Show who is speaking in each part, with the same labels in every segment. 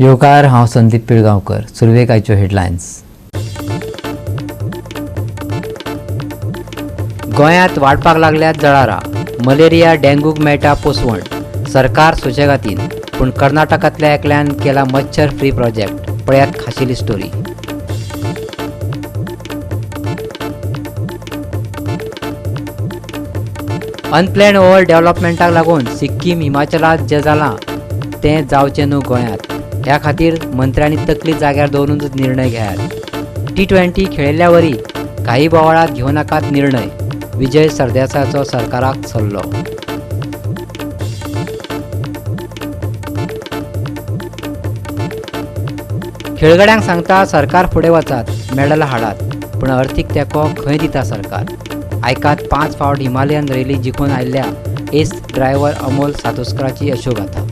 Speaker 1: येवकार, हांव संदीप पिळगांवकर. सुरवेक आयच्यो हेडलायन्स. गोंयांत वाडपाक लागल्यात जळारां. मलेरिया डेंगूक मेळटा पोसवण. सरकार सुशेगातीन, पूण कर्नाटकांतल्या एकल्यान केला मच्छर फ्री प्रोजेक्ट. पळयात खाशेली स्टोरी. अनप्लॅन ओव्हर डेव्हलपमेंटाक लागून सिक्कीम हिमाचलांत जें जालां तें जावचें न्हू गोंयांत, ह्या खातीर मंत्र्यांनी तकली जाग्यार दवरूनच निर्णय घेयात. टी20 खेळिल्ल्या वरी काही बोवाळांत घेवं नाकात निर्णय, विजय सरदेसायाचो सरकाराक सल्लो. खेळगड्यांक सांगता सरकार फुडें वचात, मेडल हाडात, पूण अर्थीक तेंको खंय दिता सरकार? आयकात 5 फावट हिमालयन रॅली जिखून आयिल्ल्या एस ड्रायव्हर अमोल सातोस्कराची यशोगाथा.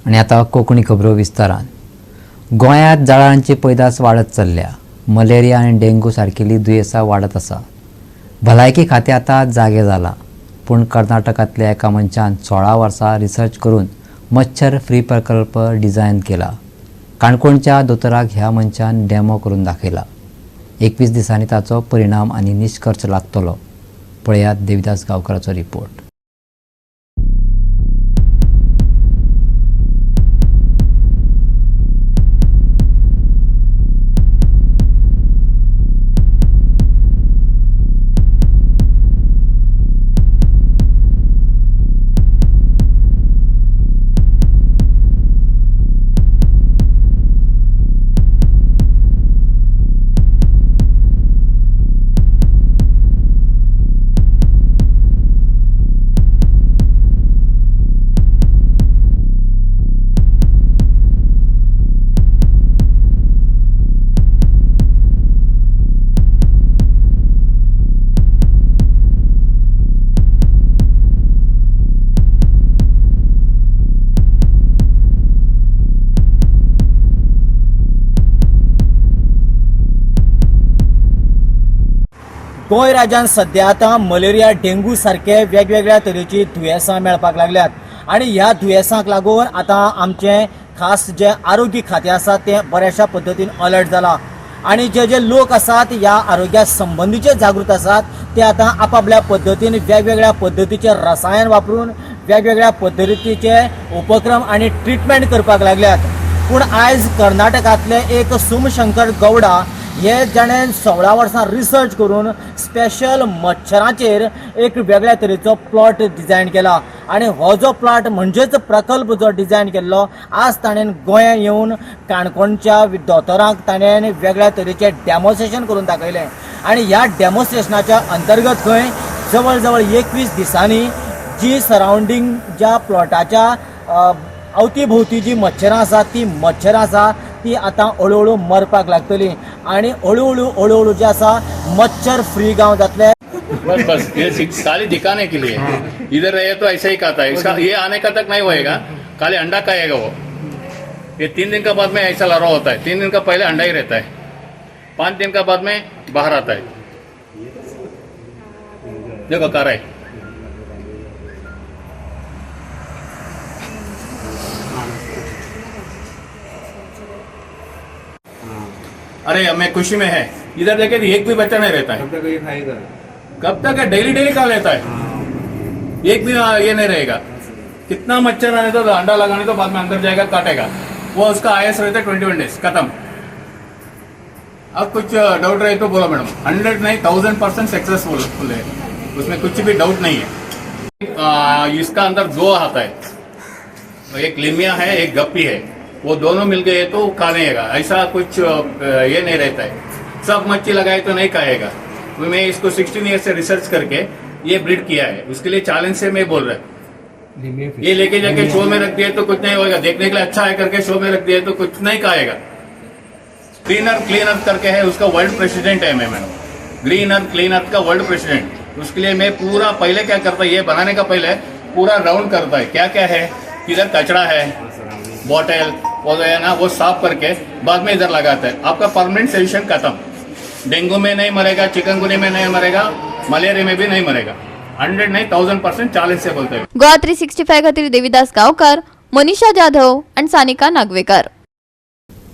Speaker 1: आनी आतां कोंकणी खबरो विस्तारान. गोंयांत जळारांची पैदास वाडत चल्ल्या. मलेरिया आनी डेंगू सारकेली दुयेंसां वाडत आसा. भलायकी खातें आतां जागें जालां, पूण कर्नाटकांतल्या एका मनशान 16 वर्सां रिसर्च करून मच्छर फ्री प्रकल्प डिझायन केला. काणकोणच्या दोतोराक ह्या मनशान डेमो करून दाखयला. 21 दिसांनी ताचो परिणाम आनी निश्कर्श लागतलो. पळयात देविदास गांवकराचो रिपोर्ट.
Speaker 2: गोंय राज्यांत सद्या आतां मलेरिया, डेंगू सारके वेगवेगळ्या तरेची दुयेंसां मेळपाक लागल्यात आनी ह्या दुयेंसांक लागून आतां आमचें खास जें आरोग्य खातें आसा तें बऱ्याचशा पद्दतीन अलर्ट जालां आनी जे जे लोक आसात ह्या आरोग्या संबंदीचे जागृत आसात ते आतां आपापल्या पद्दतीन वेगवेगळ्या पद्दतीचे रसायन वापरून वेगवेगळ्या पद्दतीचे उपक्रम आनी ट्रिटमेंट करपाक लागल्यात. पूण आयज कर्नाटकांतले एक सोमशंकर गौडा हे जाणें 16 वर्सां रिसर्च करून स्पेशल मच्छरांचेर एक वेगळ्या तरेचो प्लॉट डिझायन केला आनी हो जो प्लॉट म्हणजेच प्रकल्प जो डिझायन केल्लो आज ताणें गोंयांत येवन काणकोणच्या दोतोरांक ताणें वेगळ्या तरेचें डेमोन्स्ट्रेशन करून दाखयलें आनी ह्या डेमोन्स्ट्रेशनाच्या अंतर्गत खंय जवळ जवळ 21 दिसांनी जी सरावंडींग ज्या प्लॉटाच्या अवती भोवती जी मच्छरां आसात ती मच्छरां आसा ती आतां हळुहळू मरपाक लागतली आनी हळुहळू हळुहळू जे आसा मच्छर फ्री गांव जातले.
Speaker 3: बस बस ये खाली दिखाने के लिए इधर रहे तो ऐसे ही खाता है. इसका ये आने का तक नहीं होएगा, खाली अंडा खाएगा वो. ये 3 दिन का बाद में ऐसा लड़ा होता है. 3 दिन का पहले अंडा ही रहता है, 5 दिन का बाद में बाहर आता है. देखो कर है. अरे मैं खुशी में है. इधर देखे तो एक भी बच्चा नहीं रहता है.
Speaker 4: कब तक ये खाएगा?
Speaker 3: कब तक है, डेली डेली खा लेता है, एक भी ये नहीं रहेगा. कितना मच्छर आने तो अंडा लगाने तो बाद में अंदर जाएगा, काटेगा वो. उसका आयस रहता है 21 डेज, खत्म. अब कुछ डाउट रहे तो बोलो मैडम. 100 नहीं 1000% सक्सेसफुल है, उसमें कुछ भी डाउट नहीं है. इसका अंदर 2 आता है, एक लिमिया है, एक गप्पी है. वो दोनों मिल गए तो खाने का ऐसा कुछ ये नहीं रहता है. सब मच्छी लगाए तो नहीं खाएगा. तो मैं इसको 16 ईयर से रिसर्च करके ये ब्रीड किया है. उसके लिए चैलेंज से मैं बोल रहा है. ये लेके जाके शो में रख दिए तो कुछ नहीं होगा. देखने के लिए अच्छा है करके शो में रख दिए तो कुछ नहीं खाएगा. ग्रीन अर्थ क्लीन अर्थ करके है, उसका वर्ल्ड प्रेसिडेंट है मैं मैडम. ग्रीन अर्थ क्लीन अर्थ का वर्ल्ड प्रेसिडेंट. उसके लिए मैं पूरा पहले क्या करता है, ये बनाने का पहले पूरा राउंड करता है. क्या क्या है, किधर कचरा है, बॉटल वो है ना, वो साफ करके बाद में इधर लगाता है. आपका परमानेंट सोल्यूशन खत्म. डेंगू में नहीं मरेगा, चिकनगुनिया में नहीं मरेगा, मलेरिया में भी नहीं मरेगा. 100 नहीं 1000% 40 से बोलते हैं।
Speaker 4: गोवा 365 खातीर देवीदास गांवकार, मनीषा जाधव आनी सानिका नागवेकर।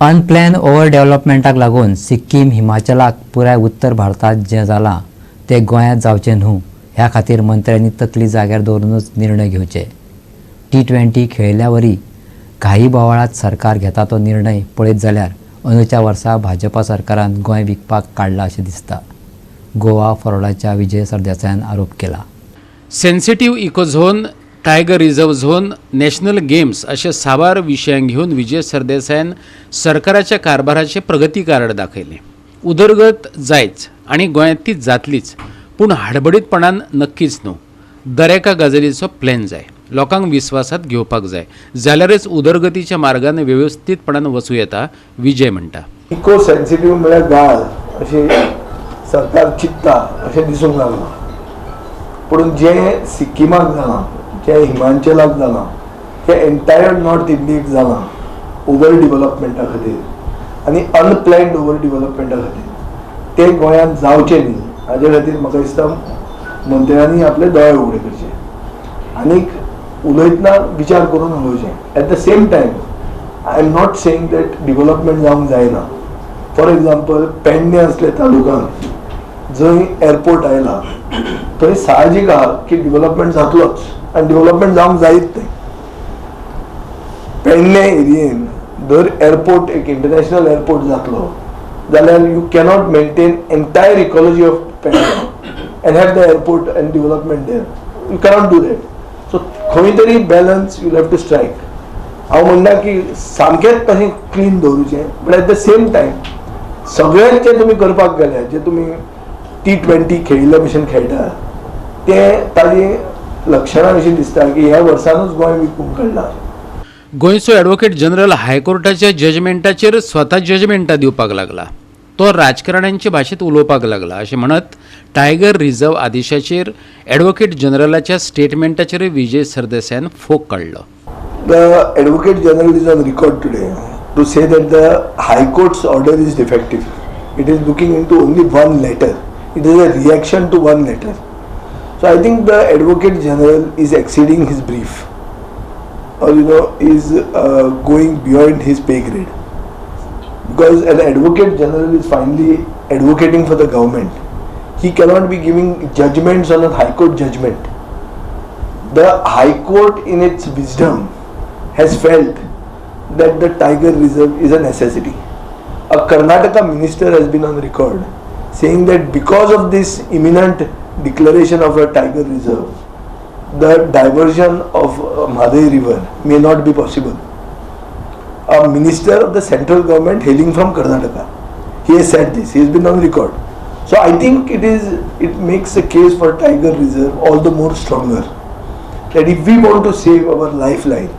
Speaker 1: अनप्लॅन ओवर डेव्हलपमेंटाक लागून सिक्कीम हिमाचलाक पुराय उत्तर भारतांत जें जालां तें गोंयांत जावचें न्हू ह्या खातीर मंत्र्यांनी तकली जाग्यार दवरुनूच निर्णय घेवचे। T20 खेळिल्ल्या वरी घाई बोवाळांत सरकार घेता तो निर्णय पळयत जाल्यार अंदूच्या वर्सा भाजपा सरकारान गोंय विकपाक काडलां अशें दिसता। गोवा फॉरवर्डाच्या विजय सरदेसायान आरोप केला।
Speaker 5: Sensitive eco zone, tiger reserve zone, national games अशे साबार विशयांक घेवन विजय सरदेसायान सरकाराच्या कारभाराचें प्रगती कार्ड दाखयलें। उदरगत जायच आनी गोंयांत ती जातलीच, पूण हाडबडीतपणान नक्कीच न्हू। दरेका गजालीचो प्लॅन जाय, लोकांक विस्वासांत घेवपाक जाय, जाल्यारच उदरगतीच्या मार्गान वेवस्थीतपणान वचूं येता, विजय म्हणटा।
Speaker 6: इको सेन्सिटीव म्हळ्यार गाळ अशें सरकार चिंत्ता अशें दिसूंक लागलां, पूण जें सिक्किमाक जालां, जें हिमाचलाक जालां, तें एन्टायर नॉर्थ इंडियेक जालां ओवर डिवलपमेंटा खातीर आनी अनप्लॅन्ड ओवर डिवलपमेंटा खातीर, तें गोंयांत जावचें न्ही हाजे खातीर म्हाका दिसता मंत्र्यांनी आपले दोळे उगडे करचे आनीक उलयतना विचार करून उलोवचें। At the same time I am not saying that development जावंक जायना। फॉर एग्जाम्पल पेडणे असले तालुक्यांत जंय एअरपोर्ट आयला थंय साहजीक आहा की डिवलपमेंट जातलोच आनी डिवलपमेंट जावंक जायत तें। पेडणे एरियेन जर एअरपोर्ट एक इंटरनॅशनल एअरपोर्ट जातलो जाल्यार you cannot maintain entire ecology of Pedne and have the airport and development there, you cannot do that. So खंय तरी balance you have to strike. हांव म्हणना की सामकेंच तशें clean दवरूचें, but at the same time सगळ्यांत जें तुमी करपाक गेले, जे तुमी T20 खेळिल्ल्या भशेन खेळटा, तें ताजी लक्षणां अशीं दिसता की ह्या वर्सानूच गोंय विकूंक काडलां।
Speaker 5: गोंयचो एडवोकेट जनरल हायकोर्टाच्या जजमेंटाचेर स्वता जजमेंटां दिवपाक लागला, तो राजकारण्यांचे भाशेंत उलोवपाक लागला अशें म्हणत टायगर रिझर्व आदेशाचेर एडवोकेट जनरलाच्या स्टेटमेंटाचेर विजय सरदेसायान फोग काडलो।
Speaker 6: The Advocate General is on record today to say that the High Court's order is defective. It is looking into only one letter. It is a reaction to one letter. So I think the Advocate General is exceeding his brief, or is going beyond his pay grade. Because an Advocate General is finally advocating for the government. He cannot be giving judgments on a High Court judgment. The High Court in its wisdom has felt that the tiger reserve is a necessity. A Karnataka minister has been on record saying that because of this imminent declaration of a tiger reserve, the diversion of Mhadei river may not be possible. A minister of the central government hailing from Karnataka, he has said this, he has been on record. So I think it makes the case for tiger reserve all the more stronger, that if we want to save our lifeline,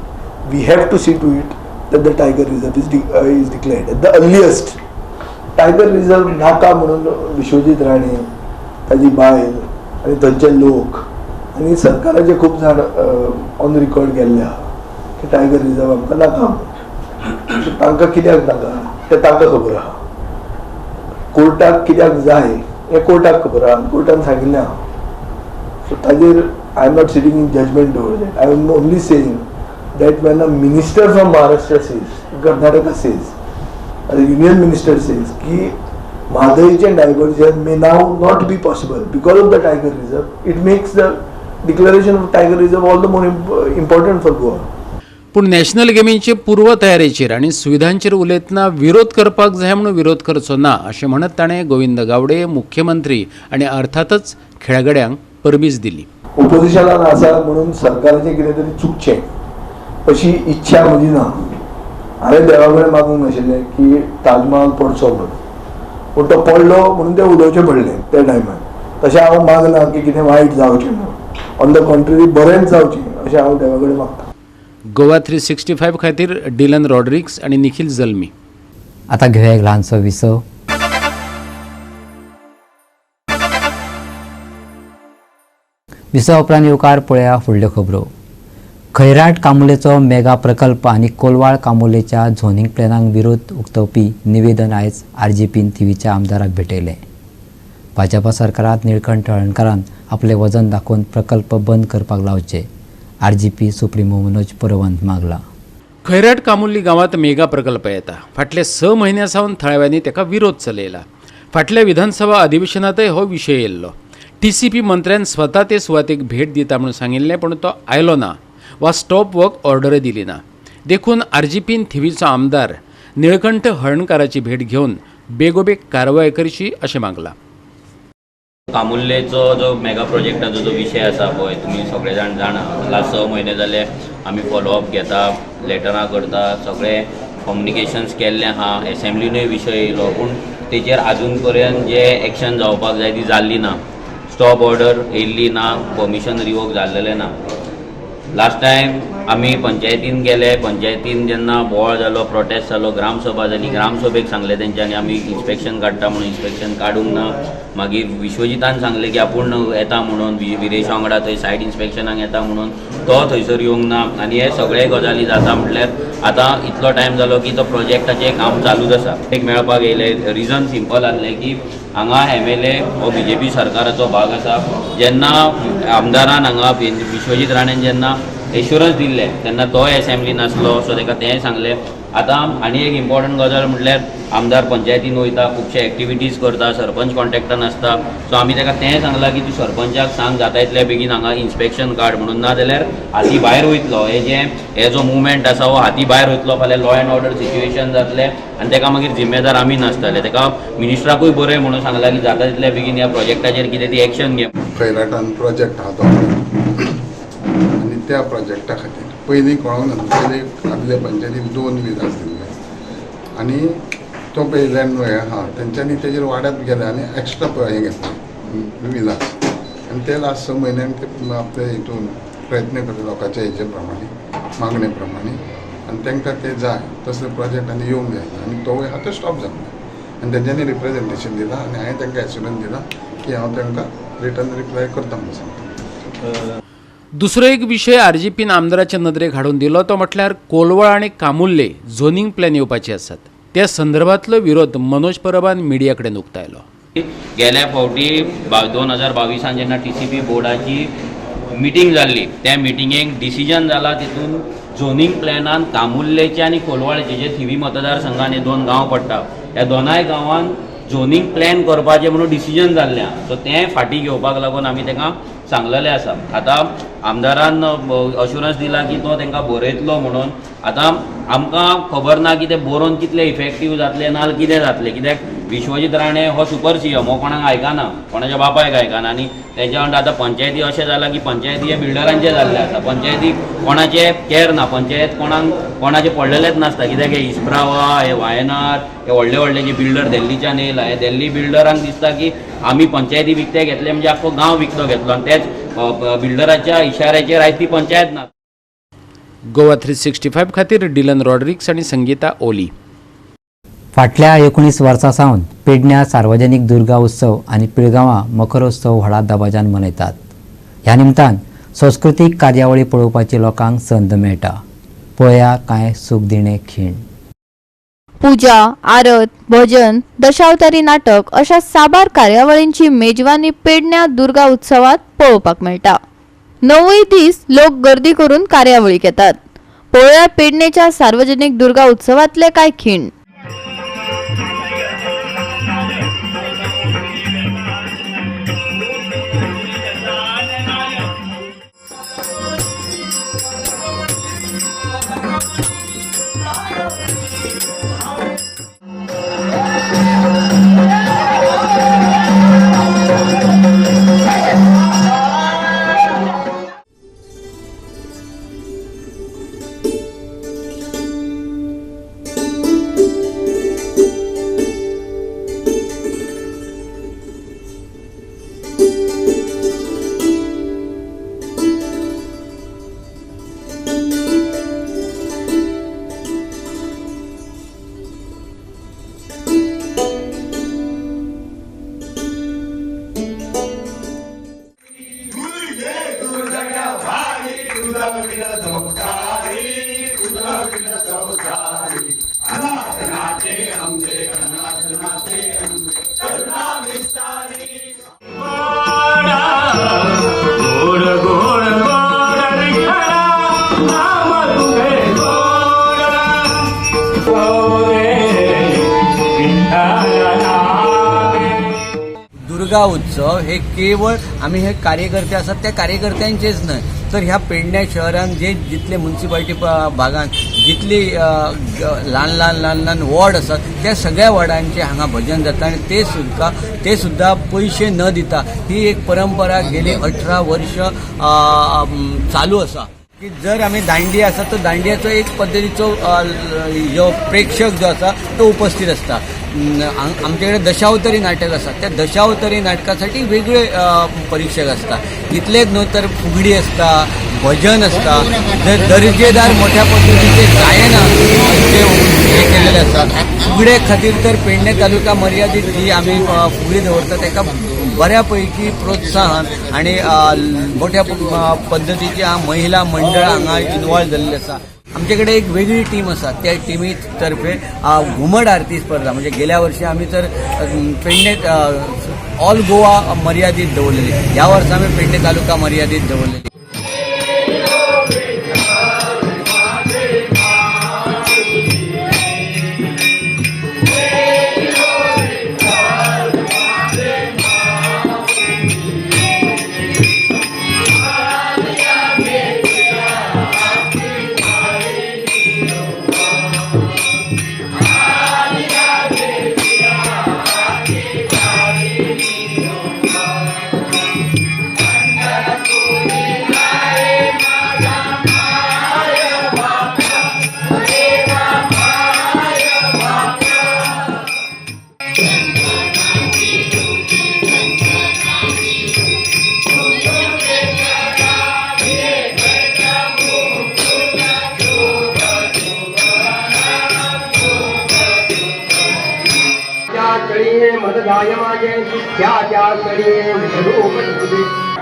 Speaker 6: we have to see to it that the tiger reserve is declared at the earliest. Tiger reserve नाका म्हणून विश्वजीत राणे, ताजी बायल आनी थंयचे लोक आनी सरकाराचे खूब जाण ऑन रिकॉर्ड गेल्ले आहा की टायगर रिझर्व आमकां नाका म्हणून। तांकां कित्याक नाका तें तांकां खबर आहा, कोर्टाक कित्याक जाय हें कोर्टाक खबर आहा, कोर्टान सांगिल्लें आहा। सो ताजेर I am not sitting in judgment over that. I am only saying that when a minister from Maharashtra says, Karnataka says, a union minister says ki Mhadeiचे diversion may now not be possible because of the tiger reserve, it makes the declaration of tiger reserve all the more important for Goa.
Speaker 5: पूण national गेमींचे पूर्व तयारेचेर आनी सुविधांचेर उलयतना विरोध करपाक जाय म्हणून विरोध करचो ना अशें म्हणत ताणें गोविंद गावडे, मुख्यमंत्री आनी अर्थातच खेळगड्यांक परबीच दिली।
Speaker 6: ओपोजिशनान आसा म्हणून सरकाराचें कितें तरी चुकचें अशी इच्छा म्हजी ना। हांवें देवा कडेन मागूंक नाशिल्लें की ताजमहाल पडचो म्हणून, पूण तो पडलो म्हणून तें उलोवचें पडलें त्या टायमार। तशें हांव मागना की कितें वायट जावचें म्हणून, ऑन the contrary बरेंच जावचें अशें हांव देवा कडेन मागता।
Speaker 5: गोवा 365 खातीर डिलन रॉड्रिक्स आनी निखिल जल्मी।
Speaker 1: आतां घेवया एक ल्हानसो विसव। विसवा उपरांत येवकार पळया फुडल्यो खबरो। खैराट कामुलेचो मेगा प्रकल्प आनी कोलवाळ कामुलेच्या झोनींग प्लॅनाक विरोध उक्तवपी निवेदन आयज RGPन थिवीच्या आमदाराक भेटयलें। भाजपा सरकारांत निळकंठ हळर्णकारान आपलें वजन दाखोवन प्रकल्प बंद करपाक लावचे, आरजीपी सुप्रिमो मनोज परबान मागला.
Speaker 5: खैराट कामुर्ली गांवांत मेगा प्रकल्प येता. फाटले 6 म्हयन्यां सावन थळाव्यांनी ताका विरोध चलयला. फाटल्या विधानसभा अधिवेशनांतय हो विशय येयल्लो. टीसीपी मंत्र्यान स्वता ते सुवातेक भेट दिता म्हणून सांगिल्लें, पूण तो आयलो ना वा स्टॉप वर्क ऑर्डरय दिली ना. देखून आरजीपीन थिवीचो आमदार निळकंठ हळर्णकाराची भेट घेवन बेगोबेग कारवाय करची अशें मागलां.
Speaker 7: कामुर्लेचो जो मेगा प्रोजेक्टाचो जो विशय आसा पळय, तुमी सगळे जाण जाणा, लास्ट 6 म्हयने जाले आमी फॉलोअप घेता, लेटरां करता, सगळे कम्युनिकेशन्स केल्ले आहा. एसेंब्लीनूय विशय येयलो, पूण तेजेर आजून पर्यंत जे एक्शन जावपाक जाय ती जाल्ली ना. स्टॉप ऑर्डर येयल्ली ना, परमिशन रिवोक जाल्लेलें ना. लास्ट टायम आमी पंचायतीन गेले, पंचायतीन जेन्ना बोवाळ जालो, प्रोटेस्ट जालो, ग्रामसभा जाली, ग्रामसभेक सांगलें तेंच्यांनी आमी इन्स्पेक्शन काडटा म्हणून, इन्स्पेक्शन काडूंक ना. मागीर विश्वजितान सांगलें की आपूण येता म्हणून, विरेशा वांगडा थंय सायड इन्स्पेक्शनाक येता म्हणून, तो थंयसर येवंक ना. आनी हे सगळे गजाली जाता म्हटल्यार आतां इतलो टायम जालो की तो प्रोजेक्टाचें काम चालूच आसा. एक मेळपाक येयलें, रिजन सिंपल आहलें की हांगा एमएलए हो बीजेपी सरकाराचो भाग आसा. जेन्ना आमदारान हांगा विश्वजीत राणेन जेन्ना एश्युरन्स दिल्लें तेन्ना तोय एसेंब्ली नासलो, सो ताका तेंय सांगलें. आतां आनी एक इम्पॉर्टंट गजाल म्हटल्यार आमदार पंचायतीन वयता, खुबशे एक्टिविटीज करता, सरपंच कॉन्टेक्टान आसता. सो आमी ताका तेंय सांगलां की तूं सरपंचाक सांग जाता इतल्या बेगीन हांगा इन्स्पेक्शन काड म्हणून, ना जाल्यार हाती भायर वयतलो. हे जे हे जो मुवमेंट आसा हो हाती भायर वयतलो, फाल्यां लॉ एंड ऑर्डर सिच्युएशन जातलें आनी ताका मागीर जिम्मेदार आमी नासतले. ताका मिनिस्टराकूय बरें म्हणून सांगलां की जाता तितल्या बेगीन ह्या प्रोजेक्टाचेर कितें ती एक्शन घे.
Speaker 8: खैराटान प्रोजेक्ट आहा तो आनी त्या प्रोजेक्टा खातीर पयलीं कळोंक ना, पयलीं आदले पंचायतीन 2 विलास दिल्ले आनी तो पळय लँड आहा तेंच्यांनी तेजेर वाड्यात गेले आनी एक्स्ट्रा हें घेतलें विलास आनी ते लास्ट 6 म्हयन्यांक ते आपले हितून प्रयत्न करता लोकांच्या हेजे प्रमाणे, मागणे प्रमाणे, आनी तांकां ते जाय तसले प्रोजेक्ट आनी येवंक जाय आनी तोवूय आहा तो स्टॉप जालो. आनी तेंच्यांनी रिप्रेजेंटेशन दिलां आनी हांवें तांकां एश्युरन्स दिलां की हांव तांकां रिटर्न रिप्लाय करता म्हणून सांगता.
Speaker 5: दुसरो एक विशय आरजीपीन आमदाराच्या नदरेक हाडून दिलो तो म्हटल्यार कोलवाळ आनी कामुर्ले झोनींग प्लॅन येवपाचे आसात. त्या संदर्भांतलो विरोध मनोज परबान मिडिया कडेन उक्तायलो.
Speaker 7: गेल्या फावटी 2022 जेन्ना टीसीपी बोर्डाची मिटींग जाल्ली त्या मिटिंगेक डिसिजन जाला, तितून झोनींग प्लॅनान कामुर्लेचे आनी कोलवाळेचे जे थिवी मतदारसंघान हे 2 गांव पडटा, ह्या दोनाय गांवान झोनींग प्लॅन करपाचें म्हणून डिसिजन जाल्लें आहा. सो तें फाटीं घेवपाक लागून आमी तांकां सांगलेलें आसा. आतां आमदारान अश्युरन्स दिला की तो तांकां बरयतलो म्हणून. आतां आमकां खबर ना की ते बरोवन कितले इफेक्टीव जातले ना कितें जातलें, कित्याक विश्वजीत राणे हो सुपर सीएम, हो कोणाक आयकना, कोणाच्या बापायक आयकना. आनी तेच्या वांगडा आतां पंचायती अशें जालां की पंचायती हे बिल्डरांचें जाल्लें आसा, पंचायती कोणाचें कॅर ना, पंचायत कोणाक कोणाचें पडलेलेंच नासता, कित्याक हे इस्प्रावा, हे वायनार, हे व्हडले व्हडले जे बिल्डर दिल्लीच्यान येयला, हे दिल्ली बिल्डरांक दिसता की आमी पंचायती विकते घेतले म्हणजे आख्खो गांव विकतो घेतलो, आनी तेच बिल्डराच्या इशाऱ्याचेर आयज ती पंचायत ना.
Speaker 5: गोवा 365 खातीर डिलन रॉड्रिक्स आनी संगीता ओली.
Speaker 1: फाटल्या 19 वर्सां सावन पेडण्यां सार्वजनीक दुर्गा उत्सव आनी पिळगांवां मखरोत्सव व्हडा दबाज्यान मनयतात. ह्या निमतान संस्कृतीक कार्यावळी पळोवपाची लोकांक संद मेळटा. पळया कांय सुखदिणे खीण.
Speaker 4: पूजा, आरत, भजन, दशावतारी नाटक अशा साबार कार्यावळींची मेजवानी पेडण्या दुर्गा उत्सवात पळोवपाक मेळटा. 9 दीस लोक गर्दी करून कार्यावळीक येतात. पळोवया पेडणेच्या सार्वजनिक दुर्गा उत्सवातले काय खीण.
Speaker 9: दुर्गा उत्सव हे केवळ आमी हे कार्यकर्ते आसात त्या कार्यकर्त्यांचेच न्हय, तर ह्या पेडण्या शहरान जे जितले मुन्सिपालिटी भागान जितली ल्हान ल्हान ल्हान ल्हान वॉर्ड आसात त्या सगळ्या वॉर्डांचे हांगा भजन जाता आनी ते सुद्दां पयशे न दिता ही एक परंपरा गेली 18 वर्ष चालू आसा. की जर आमी दांडी आसा तो दांडियाचो एक पद्दतीचो जो प्रेक्षक जो आसा तो उपस्थित आसता. आमचे कडेन दशावतारी नाटक आसा, त्या दशावतारी नाटकासाठी वेगळे परीक्षक आसता. इतलेच न्हय तर फुगडी आसता, भजन आसता, दर्जेदार मोठ्या पद्दतीचे गायन जे हे केलेले आसा. फुगडे खातीर तर पेडणे तालुका मर्यादीत जी आमी फुगडी दवरता ताका बऱ्या पैकी प्रोत्साहन आनी मोठ्या पद्दतीची महिला मंडळ हांगा इन्वॉल्व जाल्ली आसा. आमचे कडेन एक वेगळी टीम आसा, त्या टिमी तर्फे घुमट आरती स्पर्धा म्हणजे गेल्या वर्षी आमी तर पेडणे ऑल गोवा मर्यादीत दवरलेली, ह्या वर्सा आमी पेडणे तालुका मर्यादीत दवरलेली.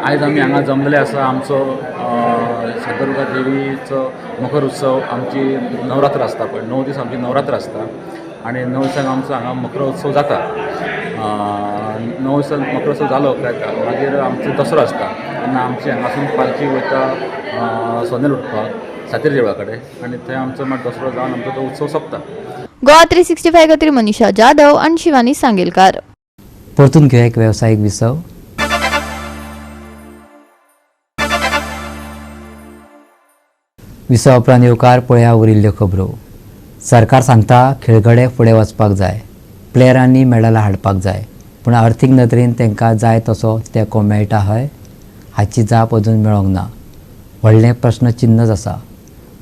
Speaker 10: आयज आमी हांगा जमलेले आसा. आमचो शांतादुर्गा देवीचो मखर उत्सव, आमची नवरात्र आसता पळय, 9 दीस आमची नवरात्र आसता आनी 9 दिसांक आमचो हांगा मखर उत्सव जाता. 9 दिसांक मखर उत्सव जालो काय मागीर आमचो दसरो आसता. तेन्ना आमची हांगासून पालखी वयता सोने लुटपाक सातेर देवळा कडेन आनी थंय आमचो मागीर दसरो जावन आमचो तो उत्सव सोंपता.
Speaker 4: गोवा 365 खातीर मनीषा जाधव आनी शिवानी सांगेलकार.
Speaker 1: परतून घेवया एक वेवसायीक विसव. विसवा उपरांत येवकार पळया उरिल्ल्यो खबरो. सरकार सांगता खेळगडे फुडें वचपाक जाय, प्लेयरांनी मेडलां हाडपाक जाय, पूण आर्थीक नदरेन तांकां जाय तसो तेंको मेळटा हय हाची जाप अजून मेळोंक ना. व्हडलें प्रश्नचिन्नच आसा.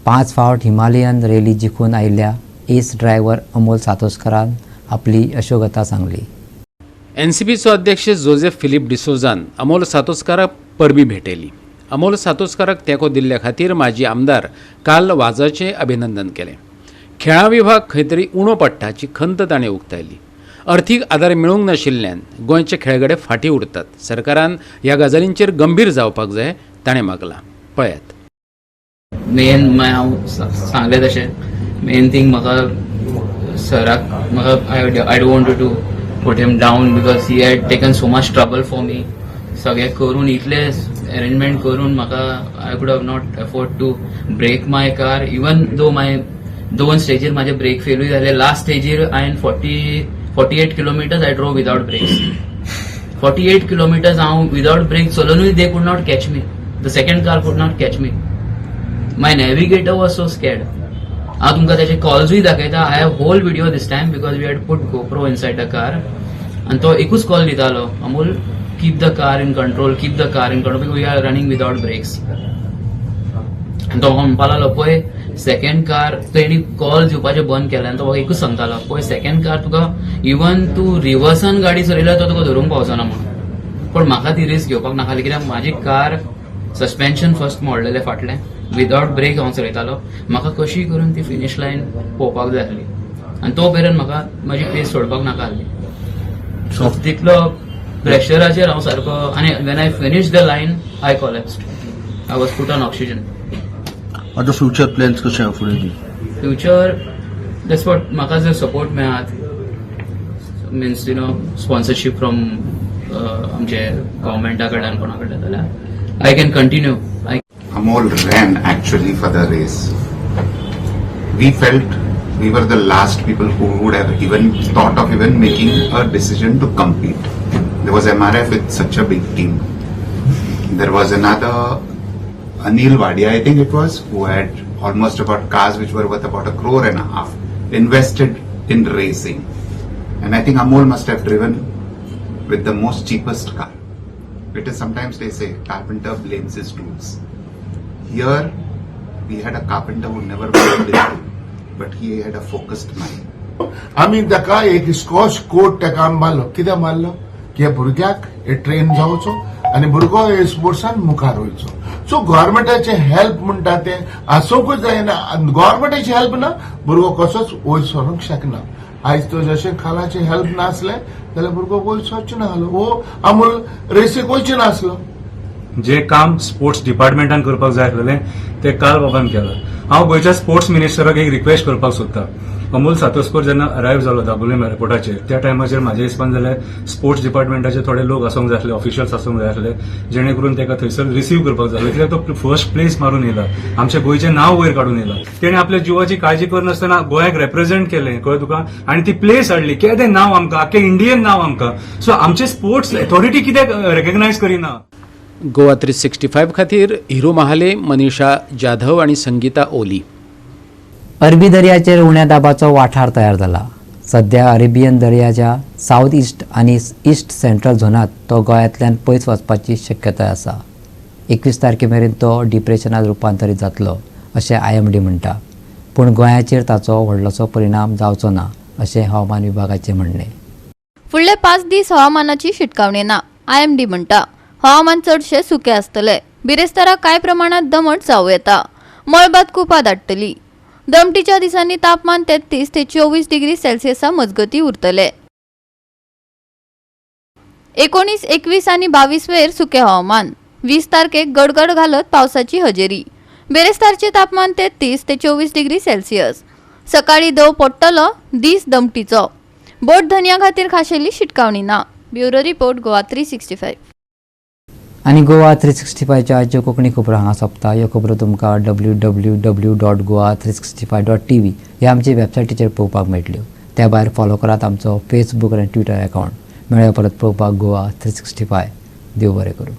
Speaker 1: 5 फावट हिमालयन रॅली जिखून आयिल्ल्या एस ड्रायव्हर अमोल सातोस्करान आपली यशोगता सांगली.
Speaker 5: एनसीपीचो अध्यक्ष जोसेफ फिलीप डिसोजान अमोल सातोस्काराक परबी भेटयली. अमोल सातोस्काराक तेंको दिल्ल्या खातीर माजी आमदार काल वाजाचें अभिनंदन केलें. खेळां विभाग खंय तरी उणो पडटा हाची खंत ताणें उक्तायली. अर्थीक आदार मेळूंक नाशिल्ल्यान गोंयचे खेळगडे फाटीं उरतात. सरकारान ह्या गजालींचेर गंभीर जावपाक जाय ताणें मागलां. पळयात.
Speaker 11: मेन हांव सांगलें तशें मेन थींग म्हाका सराक म्हाका I don't want to put him down because he had taken so much trouble for me. सगळें करून इतले अरेंजमेंट करून म्हाका I could have not afford to brake my car even though my 2 स्टेजीर म्हाजे ब्रेक फेलूय जाले. लास्ट स्टेजीर हांवें 48 kilometres I drove without brakes. 48 kilometres हांव विदावट break चलोवनूय they could not catch me. The second car could not catch me. My navigator was so scared. हांव तुमकां तेजे कॉल्सूय दाखयता. I have whole video this time because we had put GoPro inside the car. आनी तो एकूच call दितालो, Amol keep the car in control, keep the car in control, because we are running without brakes. आनी तो म्हाका म्हणपाक लागलो पळय सेकंड कार, तेणी कॉल दिवपाचें बंद केलें आनी तो म्हाका एकूच सांगतालो पळय सेकंड कार तुका इवन तूं रिवर्सान गाडी चलयल्यार तो तुका धरूंक पावचो ना म्हणून. पूण म्हाका ती रिस्क घेवपाक नासली कित्याक म्हाजी कार सस्पेन्शन फर्स्ट मोडलेलें फाटलें, विदावट ब्रेक हांव चलयतालो. म्हाका कशी करून ती फिनीश लायन पळोवपाक जाय आसली आनी तो मेरेन म्हाका म्हाजी पेस सोडपाक नाका आसली. तितलो प्रेशराचेर हांव सारको आनी when I finish the line I collapsed. I was put on oxygen.
Speaker 12: आतां फ्युचर प्लॅन्स कशे आहा फुडें?
Speaker 11: फ्युचर that's what म्हाका जर सपोर्ट मेळत means you know sponsorship from आमचे गव्हर्मेंटा कडल्यान कोणा कडल्यान जाल्यार I can continue.
Speaker 13: Amol ran actually for the race. We felt we were the last people who would have even thought of even making a decision to compete. There was MRF with such a big team. There was another Anil Wadia, I think it was, who had almost about cars which were worth about 1.5 crore invested in racing. And I think Amol must have driven with the most cheapest car. It is sometimes they say carpenter blames his tools. Here we had a carpenter who never blamed his tool, but he had a focused mind.
Speaker 14: आमी ताका एक squash court ताका आमी मारलो. कित्याक मारलो? की ह्या भुरग्याक हे ट्रेन जावचो आनी भुरगो हे स्पोर्ट्सान मुखार वयचो. सो गव्हर्मेंटाचे हेल्प म्हणटा तें आसूंकूच जायना. गव्हर्मेंटाची हेल्प ना, भुरगो कसोच वयर सरूंक शकना. आयज तो जशें खालाचें हेल्प नासलें जाल्यार भुरगो वयर सरचो नासलो, वो अमूल रेसीक वयचो नासलो.
Speaker 15: जे काम स्पोर्ट्स डिपार्टमेंटान करपाक जाय आसलेलें तें काल बाबान केलां. हांव गोंयच्या स्पोर्ट्स मिनिस्टराक एक रिक्वेस्ट करपाक सोदता. अमोल सातोस्कर जेन्ना अरायव जालो दाबोलीम एअरपोर्टाचेर, त्या टायमाचेर म्हाज्या हिसपान जाल्यार स्पोर्ट्स डिपार्टमेंटाचे थोडे लोक आसूंक जाय आसले, ऑफिशियल्स आसूंक जाय आसले, जेणे करून ताका थंयसर रिसीव करपाक जाय आसलें. कित्याक तो फर्स्ट प्लेस मारून येयला, आमच्या गोंयचें नांव वयर काडून येयला. तेणें आपल्या जिवाची काळजी करनासतना गोंयाक रेप्रेझेंट केलें, कळ्ळें तुका, आनी ती प्लेस हाडली. केदें नांव आमकां, आख्खें इंडियन नांव आमकां. सो आमचे स्पोर्ट्स अथॉरिटी कित्याक रेकग्नायज करिना?
Speaker 5: गोवा 365 खातीर हिरू महाले, मनीषा जाधव आणि संगीता ओली.
Speaker 1: अरबी दर्याचेर उण्या दाबाचो वाठार तयार जाला. सध्या अरेबियन दर्याच्या सावथ इस्ट आनी इस्ट सेंट्रल झोनांत तो गोंयांतल्यान पयस वचपाची शक्यताय आसा. 21 तारखे मेरेन तो डिप्रेशनात रुपांतरीत जातलो अशें आयएमडी म्हणटा. पूण गोंयाचेर ताचो व्हडलोसो परिणाम जावचो ना अशें हवामान विभागाचें म्हणणें.
Speaker 4: फुडले 5 दीस हवामानाची शिटकावणी ना. आयएमडी म्हणटा, हवामान चडशें सुकें आसतलें. बिरेस्तारा कांय प्रमाणात दमट जावं येता. मळबात कुपां दाटतली. दमटीच्या दिसांनी तापमान 33 ते 24 डिग्री सेल्सियसा मजगती उरतले. 19, 21 आनी 22 वेर सुकें हवामान. 20 तारखेक गडगड घालत पावसाची हजेरी. बिरेस्तारचें तापमान 33 ते 24 डिग्री सेल्सियस. सकाळी दव पडटलो, दीस दमटीचो. बोट धनया खातीर खाशेली शिटकावणी ना. Bureau report, Goa 365.
Speaker 1: आनी गोवा 365च्या आजच्यो कोंकणी खबरो हांगा सोंपता. ह्यो खबरो तुमकां www.goa365.tv ह्या आमच्या वेबसायटीचेर पळोवपाक मेळटल्यो. त्या भायर फॉलो करात आमचो फेसबूक आनी ट्विटर अकावंट. मेळया परत पळोवपाक गोवा 365. देव बरें करूं.